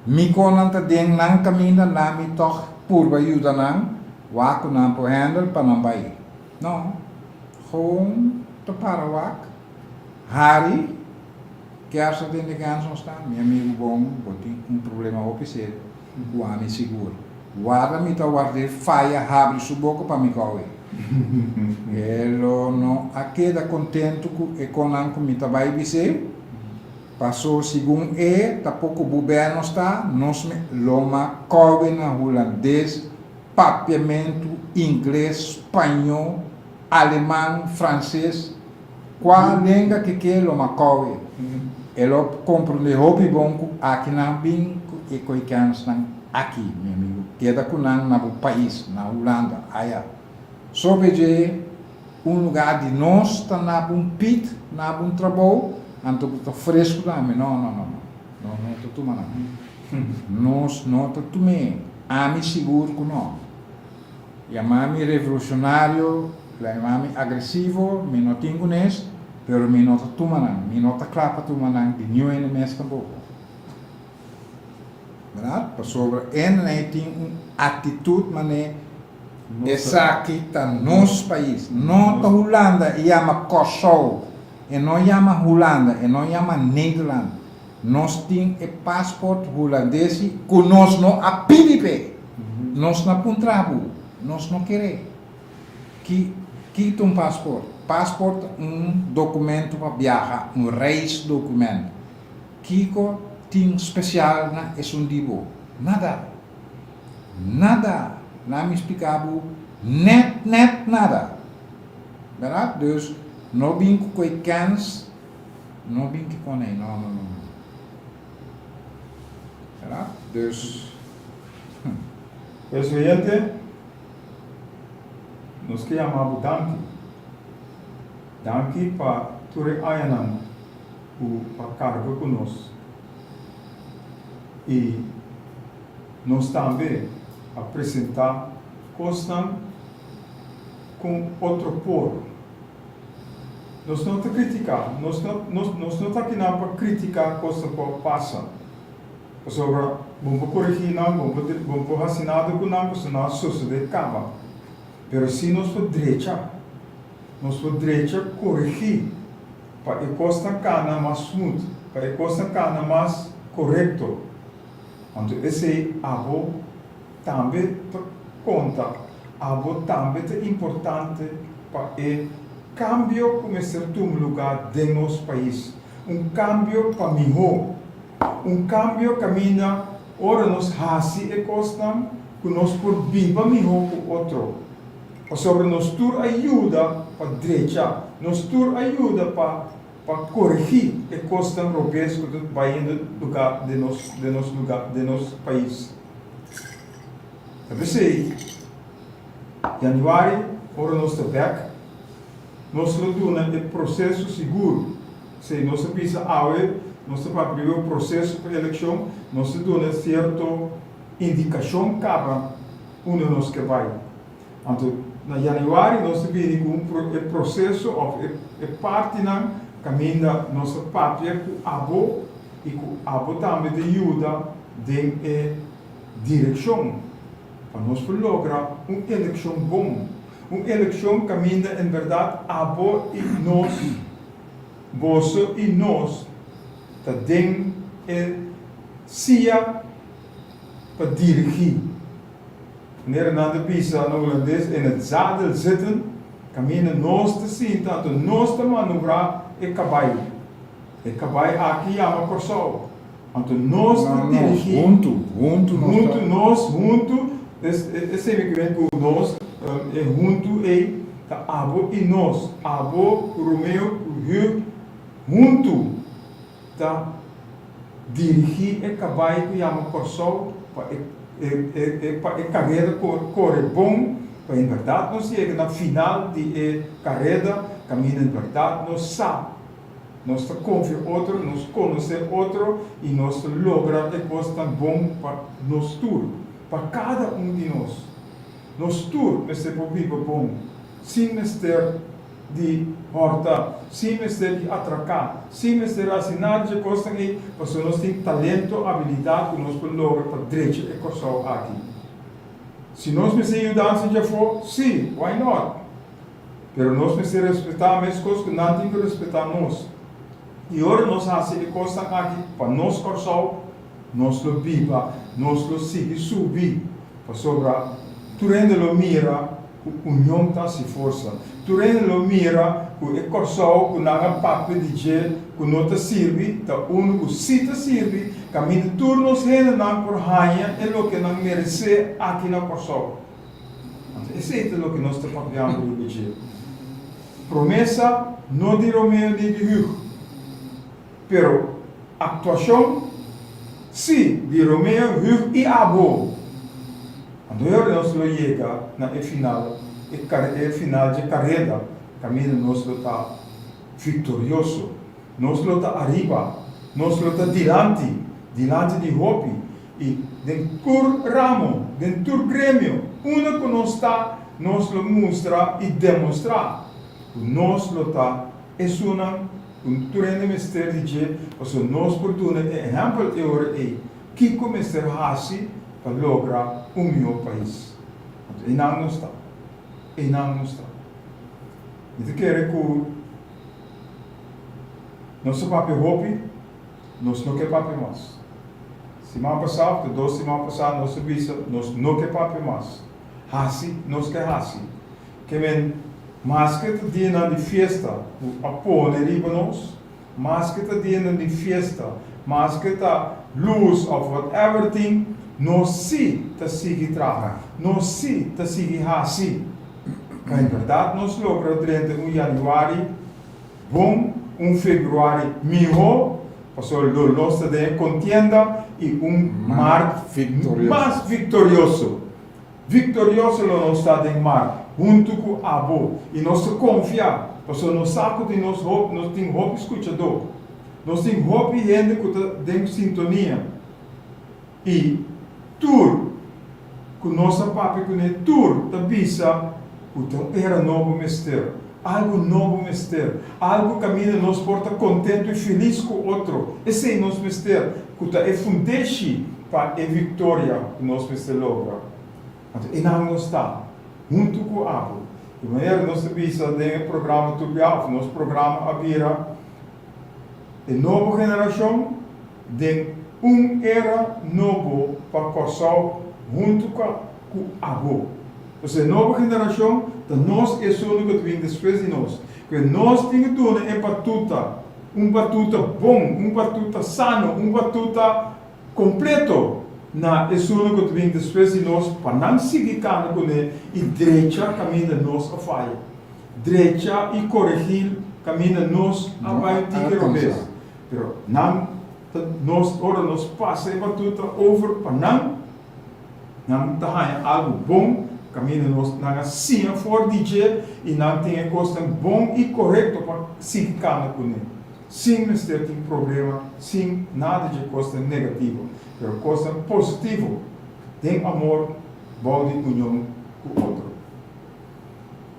Mi kon nan ta den nan caminda la mi toch purba yuda nan wak cu nan por handle pa nan bay. No. Gewoon ta para wak. Hari, Kerst a tende kens nos ta, mi amigu bon, bo tin un problema hopi serio ku ami sigur. Warda mi ta ward'é faya habri su boka pa mi kou'é. E lo no a keda kontentu ku e konan ku mi ta bai bis'é, paso segun e ta poko bubè nos ta, nos me lo ma kou'é na hulandes, papiamentu, ingles, spañó, aleman, franses, Kua lenga ke ke lo makowe? E lo komprondé hopi bon ku aki nan bin ku e koikensnan aki, mi amigu. Keda ku nan na bo pais, na Hulanda, aya. Sobe dje un lugá di nos ta na bo un pit, na bo un trabou, anto bo ta fresku tambe. No, no, no, no. Nos no ta tuma nan. Nos no ta tum'é. Ami sigur ku no. Yama mi revolucionario, yama mi agresivo, mi no tin kunes, pero mi no ta tuma nan, mi no ta kla pa tuma nan di niun hende mes tampoko. Berdad? Pasobra hende tin un actitud mane esaki ta nos pais, no ta Hulanda, e yama Kòrsou, e no yama Hulanda, e no yama Nederland. Nos tin e paspoort hulandesi ku nos no a pidi p'e. Nos no a puntra bo. Nos no kere. Ki ki ta un paspoort? Paspoort ta un documento pa biaha, un reisdocument. Kiko tin special na esun di bo? Nada. Nada. Laat mi splika bo net net nada. Berdad? Dus no bin ku koe kens. No bin ki konei, no, no, no, no. Verdad? Dus, hm. Pues oyente, nos ke yama bo danki. Danki pa tur e añanan ku a karga ku nos. I nos tambe a presentá kosnan kon otro por. Nos no ta kritiká, nos no, nos, nos no ta akinan pa kritiká kosnan ku a pasa. Pasobra bo por koregí nan, bo por, bo por hasi nada ku nan pasobra nan a sosodé kaba. Pero si nos por drecha, nos por drecha koregí pa e kosnan kana mas smooth, pa e kosnan kana mas korekto. Anto esei abo tambe ta konta, abo tambe ta importante pa e kambio ku mester tuma lugá den nos pais. Un kambio pa mihó. Un kambio kaminda ora nos hasi e kosnan ku nos por biba mihó ku otro. Pasobra nos tur a yuda pa drecha, nos tur a yuda pa pa koregí e kosnan robes ku ta bayendo lugá den nos den nos lugá den nos pais. Ta p'esei Januari ora nos ta bek nos lo duna e proseso sigur. P'esei nos a bisa awe nos ta papia riba e proseso pa elekshon, nos ta duna sierto indikashon kaba unda nos ke bai. Anto na januari nos ta bini ku un e proseso òf e partinan kaminda nos ta papia ku abo i ku abo tambe ta yuda den e direkshon pa nos por logra un elekshon bon, un elekshon kaminda en bèrdat abo i nos, boso i nos ta den e sia pa dirigí. Manera nan ta bisa na hulandes, in het zadel zitten, kaminda nos ta sinta, anto nos ta manobrá e kabai. E kabai aki yama Kòrsou. Anto nos ta dirigí. Huntu, huntu nos ta. Huntu nos, huntu, esei mi ke men ku nos, e huntu ei ta abo i nos, abo ku Romeo ku Hugh huntu ta dirigí e kabai ku yama Kòrsou pa e e pa e kareda kore bon, pa en bèrdat nos yega na final di e kareda kaminda en bèrdat nos sa, nos ta konfia otro, nos konosé otro i nos ta logra e kosnan bon pa nos tur. Pa kada un di nos. Nos tur mester por biba bon, sin mester di hòrta, sin mester di atraká, sin mester hasi nada dje kosnan ei, pasobra nos tin talento, abilidat ku nos por logra pa drecha e Kòrsou aki. Si nos mester yudansa djafó, sí, why not? Pero nos mester respetá meskos ku nan tin ku respetá nos. I ora nos hasi e kosnan aki pa nos Kòrsou, nos lo biba, nos lo sigui subi, pasobra tur hende lo mira ku union ta hasi forsa. Tur hende lo mira ku e Kòrsou ku nan a papia di dje ku no ta sirbi, ta unu ku sí ta sirbi, kaminda tur nos hendenan por haña e loke nan meresé aki na Kòrsou. Anto esei ta loke nos ta papiando riba dje. Promesa no di Romeo ni di Hug, pero aktuashon sí di Romeo, Hug i abo. Anto e ora nos lo yega na e final, e final dje kareda kaminda nos lo ta viktorioso. Nos lo ta ariba, nos lo ta dilanti, dilanti di hopi i den tur ramo, den tur gremio, unda ku nos ta, nos lo mustra i demostrá ku nos lo ta esunnan ku tur hende mester di dje, pasobra nos por duna e ehèmpel e ora ei kiko mester hasi pa logra un mihó pais. Anto einan nos ta, einan nos ta. Mi ta kere ku nos a papia hopi, nos no ke papia mas. Siman pasá òf ta dos siman pasá nos a bisa nos no ke papia mas. Hasi nos ke hasi. Ke men maske ta dianan di fiesta ku a pone riba nos, maske ta dianan di fiesta, maske ta lus òf whatever tin, nos sí ta sigui traha, nos sí ta sigui hasi. Pa en bèrdat nos logra drenta un yanüari bon, un februari mihó, pasobra lo nos ta den e kontienda i un mart mas viktorioso. Viktorioso lo nos ta den mart huntu ku abo i nos ta konfia, pasobra nos sa ku tin nos nos tin hopi skuchadó, nos tin hopi hende ku ta den sintonia. I tur ku nos a papia kuné tur ta bisa ku ta un era nobo mester, algu nobo mester, algu kaminda nos por ta kontentu i felis ku otro. Esei nos mester, ku ta e fundeshi pa e viktoria ku nos mester logra. Anto einan nos ta, huntu ku abo. Di manera nos ta bisa den e programa tur bia òf nos programa a bira e nobo generashon den un era nobo pa Kòrsou huntu ku abo. Pues e nobo generashon ta nos esun ku ta bin despues di nos. Ku nos tin ku duna e batuta, un batuta bon, un batuta sano, un batuta kompleto na esun ku ta bin despues di nos pa nan sigui kana kuné i drecha kaminda nos a faya. Drecha i koregí kaminda nos a bai un tiki robes. Pero nan ta nos, ora nos pasa e batuta over pa nan, nan ta haña algu bon kaminda nos, nan a siña for di dje i nan tin e kosnan bon i korekto pa sigui kana kuné, sin mester tin problema, sin nada dje kosnan negativo, pero kosnan positivo den amor bou di union ku otro.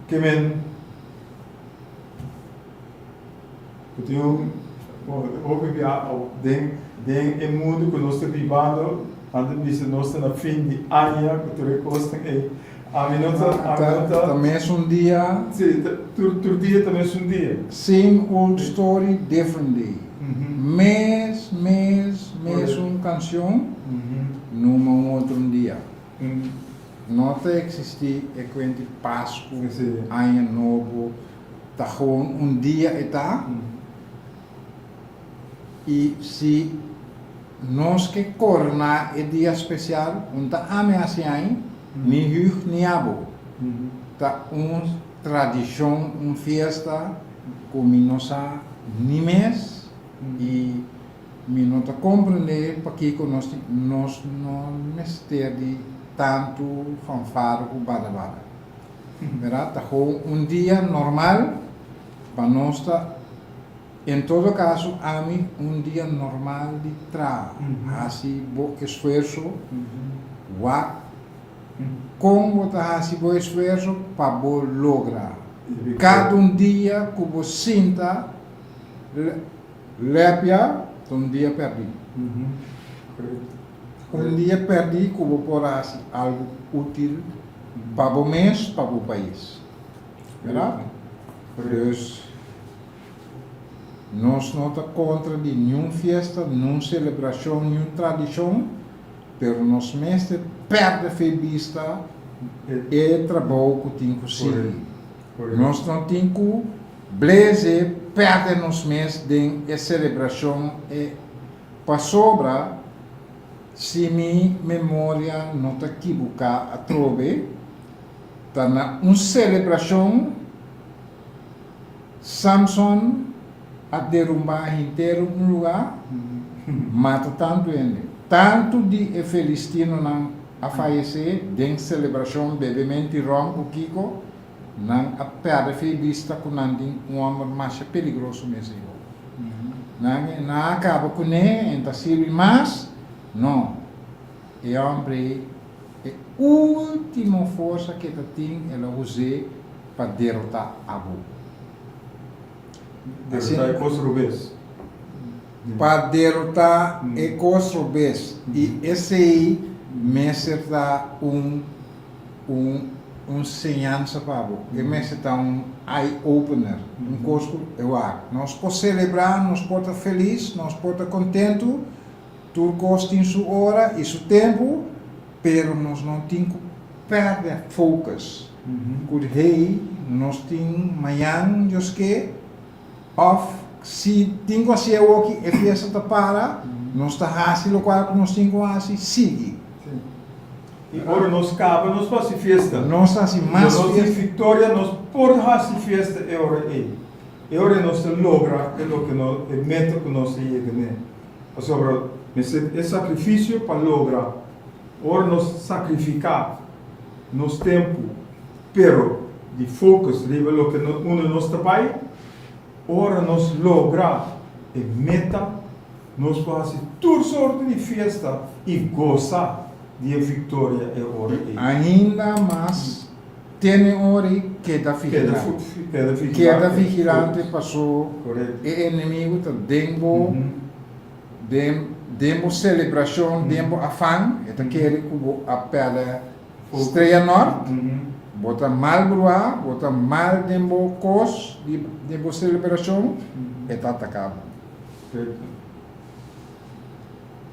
Ke men. Ku tin un hopi bia den den e mundu ku nos ta bibando, nan ta bisa nos ta na fin di aña ku tur e kosnan ei. Ami no ta, ami no ta. Ta mesun dia. Si, tur tur dia ta mesun dia. Same old story, different day. Mes, mes, mesun kanshon, numa un otro un dia. No ta eksistí e kuenti Pasku, Aña Nobo. Ta gewoon un dia e ta y si nos ke corna e dia special un ta ami haci ain ni Hugh ni abo. Ta un tradicion un fiesta cu mi no sa ni mes y mi no ta comprende pakico nos tin nos no mester di tanto fanfaro cu bada bada. Verdad? Ta gewoon un dia normal pa nos ta, en todo caso ami, un dia normal di traha. Haci bo esfuerzo, wak. Kon bo ta hasi bo esfuerso pa bo logra? Kada un dia ku bo sinta lepia ta un dia pèrdí. Un dia pèrdí ku bo por hasi algu útil pa bo mes, pa bo pais. Bèrdat? Dus, nos no ta kontra di niun fiesta, niun selebrashon, niun tradishon, pero nos mester pèrdè fe bista e trabou ku tin ku sigui. Nos no tin ku bleze pèrdè nos mes den e selebrashon e pasobra si mi memoria no ta kibuká atrobe ta na un selebrashon Samson a derumbá henter un lugá, mata tantu hende. Tantu di e filistinonan a fayesé den selebrashon, bebementi ròm ku kiko, nan a pèrdè fe bista ku nan tin un hòmber masha peligroso mes ei ho. Nan a kaba kuné, e ta sirbi mas? No. E hòmber ei, e último forsa ku e ta tin, el a us'é pa derotá abo. Derotá e kos robes. Pa derotá e kos robes. I esei mester ta un un un señansa pa bo. E mester ta un eye opener. Un kos ku e wak. Nos por selebrá, nos por ta felis, nos por ta kontentu, tur kos tin su ora i su tempu, pero nos no tin ku pèrdè focus. Ku hey, nos tin mañan Dios ke, òf si tin ku hasi awoki e fiesta ta para, nos ta hasi lokual ku nos tin ku hasi, sigui. I ora nos kaba nos por hasi fiesta. Nos ta hasi mas fiesta. Nos tin viktoria, nos por hasi fiesta e ora ei. E ora ei nos ta logra e loke nos, e meta ku nos a yega n'e. Pasobra mester e sakrifisio pa logra. Ora nos sakrifiká nos tempu, pero di focus riba loke unda nos ta bai, ora nos logra e meta, nos por hasi tur sorto di fiesta i gosa di e viktoria e ora ei. Ainda mas tene ora i keda vigilante. Keda vigilante paso e enemigu ta den bo. Den den bo selebrashon, den bo afan, e ta kere ku bo a pèrdè strea nòrt, bo ta mal bruá, bo ta mal den bo kos di den bo selebrashon, e ta ataká bo. Perfecto.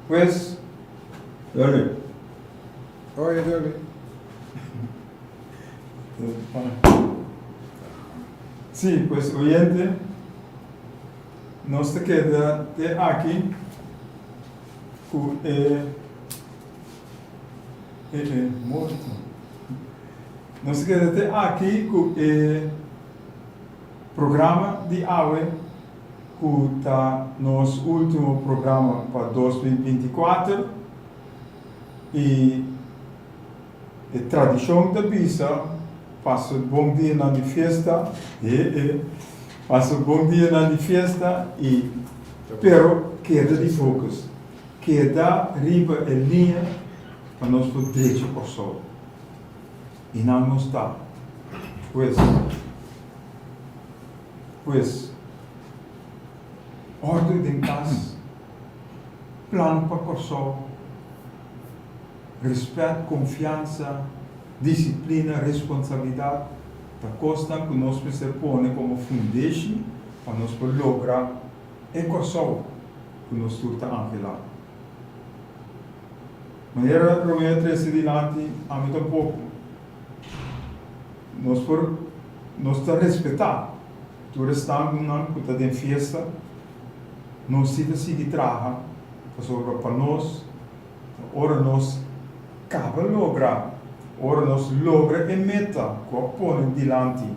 Pues, dale. Oye, dale. Sí, pues oyente. Nos ta keda te aki ku e e e morto. Nos ta keda te aki ku e programa di awe ku ta nos ultimo programa pa 2024 i E tradishon ta bisa, Pasa bon dianan di fiesta, e e, pasa bon dianan di fiesta i pero keda di focus, keda riba e liña pa nos por drecha Kòrsou. I nan nos ta. Pues, pues, òrdu den kas, plan pa Kòrsou. Respet, konfiansa, disiplina, responsabilidat ta kosnan ku nos mester pone komo fundeshi pa nos por logra e Kòrsou ku nos tur ta anhelá. Manera Romeo a trese dilanti, ami tampoko. Nos por nos ta respetá tur esnan ku ta den fiesta, nos si ta sigui traha pasobra pa nos Ora nos kaba logra, ora nos logra e meta ku a pone dilanti,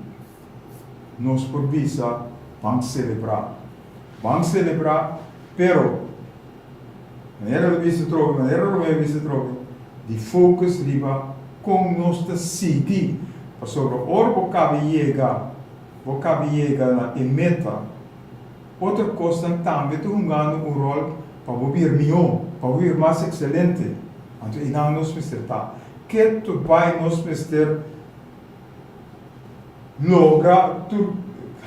nos por bisa, Ban selebrá. Ban selebrá, pero, manera lo bisa atrobe, manera Romeo a bisa atrobe, di focus riba kon nos ta sigui, pasobra ora bo kaba yega, bo kaba yega na e meta, Otro kosnan tambe ta hungando un ròl pa bo bir mihó, pa bo bir mas ekselente. Anto einan nos mester ta. Ketu bai nos mester logra tur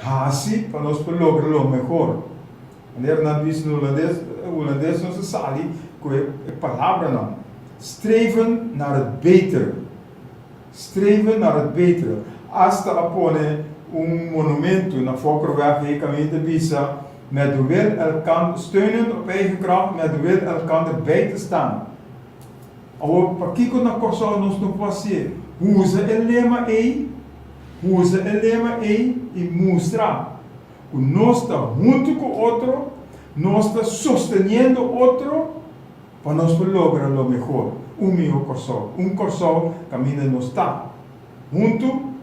hasi pa nos por logra lo mehor. Manera nan bisa na hulandes, hulandes nos a sali ku e palabranan, streven naar het betere. Streven naar het betere. Asta a pone un monumento na Fokkerweg ei kaminda ta bisa, Met de wil elkander, steunend op eigen kracht, met de wil elkander bij te staan. Awor, pakiko na Kòrsou nos no por hasié? Usa e lema ei, usa e lema ei i mustra ku nos ta huntu ku otro, nos ta sosteniendo otro pa nos por logra lo mehor, un mihó Kòrsou, un Kòrsou kaminda nos ta huntu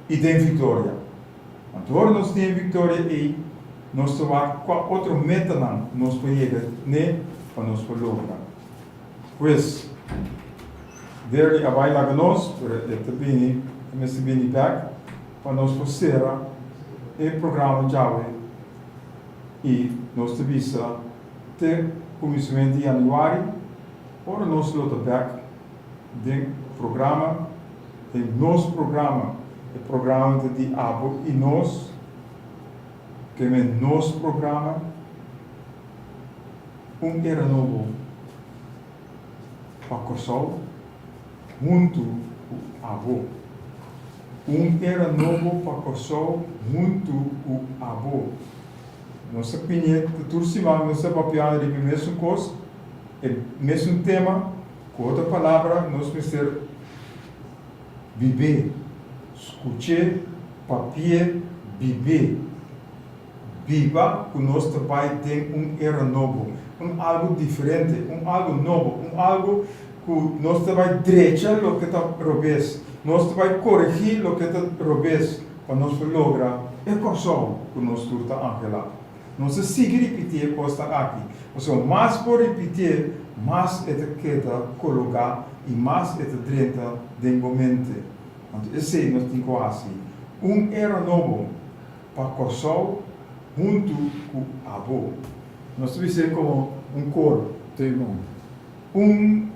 i den viktoria. Anto ora nos tin e viktoria ei, nos ta wak kua otro metanan nos por yega n'e pa nos por logra. Pues, Derly a bai laga nos, pero e ta bini, e mester bini bèk pa nos por sera e programa djawe i nos ta bisa te kuminsamentu di yanüari ora nos lo ta bèk den programa. Den nos programa, e programa ta di abo i nos, ke men nos programa, Un era nobo pa Kòrsou huntu ku abo. Un era nobo pa Kòrsou huntu ku abo. Nos ta piñ'é tur siman nos ta papiando riba e mesun kos, e mesun tema. Ku otro palabra, nos mester bib'é, skuch'é, papi'é, bib'é. Biba ku nos ta bai den un era nobo, un algu diferente, un algu nobo, un algu ku nos ta bai drecha loke ta robes, nos ta bai koregí loke ta robes pa nos por logra e Kòrsou ku nos tur ta anhelá. Nos ta sigui ripití e kosnan aki, pasobra mas bo ripitié, mas e ta keda kologá i mas e ta drenta den bo mente. Anto esei nos tin ku hasi, un era nobo pa Kòrsou huntu ku abo. Nos ta bis'é komo un koro. Un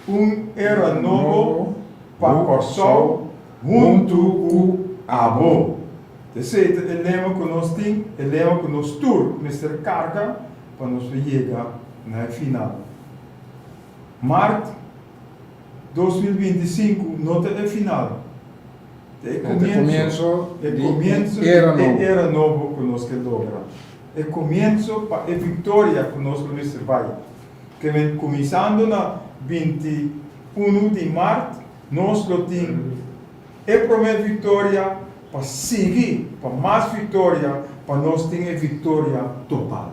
un era nobo pa Kòrsou huntu ku abo. Esei ta e lema ku nos tin, e lema ku nos tur mester karga pa nos por yega na e final. Mart 2025 no ta e final, ta e komienso, e komienso di e era nobo ku nos ke logra, e komienso pa e viktoria ku nos lo mester bai. Ke men kuminsando na 21 di mart nos lo tin E promé viktoria pa sigui pa mas viktoria pa nos tin e viktoria total.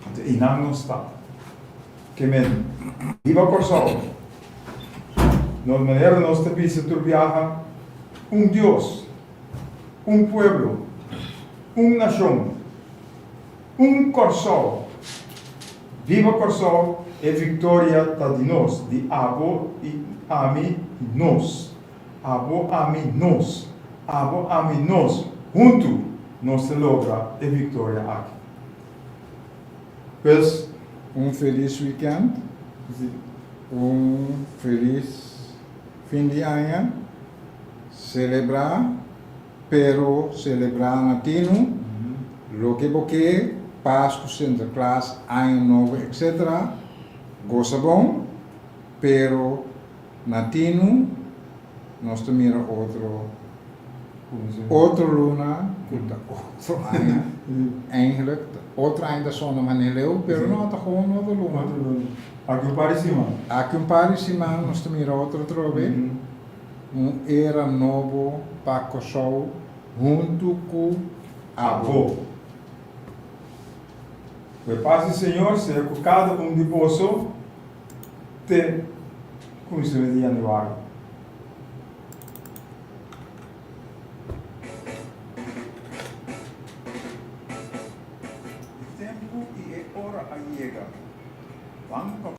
Anto einan nos ta. Ke men biba Kòrsou. Nos manera nos ta bisa tur biaha, un Dios, un pueblo, un nashon, un Kòrsou. Biba Kòrsou, e viktoria ta di nos, di abo i ami i nos. Abo, ami, nos. Abo, ami, nos. Huntu nos ta logra e viktoria aki. Pues, un felis weekend, un felis fin di aña. Selebrá, pero selebrá na tinu. Loke bo ke, Pasku, Sinterklaas, Aña Nobo, etc. Gosa bon, pero na tinu nos ta mira otro otro luna ku ta otro aña. Eigenlijk otro aña ta sona manera leu, pero no, ta gewoon otro luna. Aki un par di siman. Aki un par di siman nos ta mira otro atrobe. Un era nobo pa Kòrsou huntu ku abo. Ku e pas di Señor sea ku kada un di boso te kuminsamentu di yanüari. E tempu i e ora a yega. Ban pa.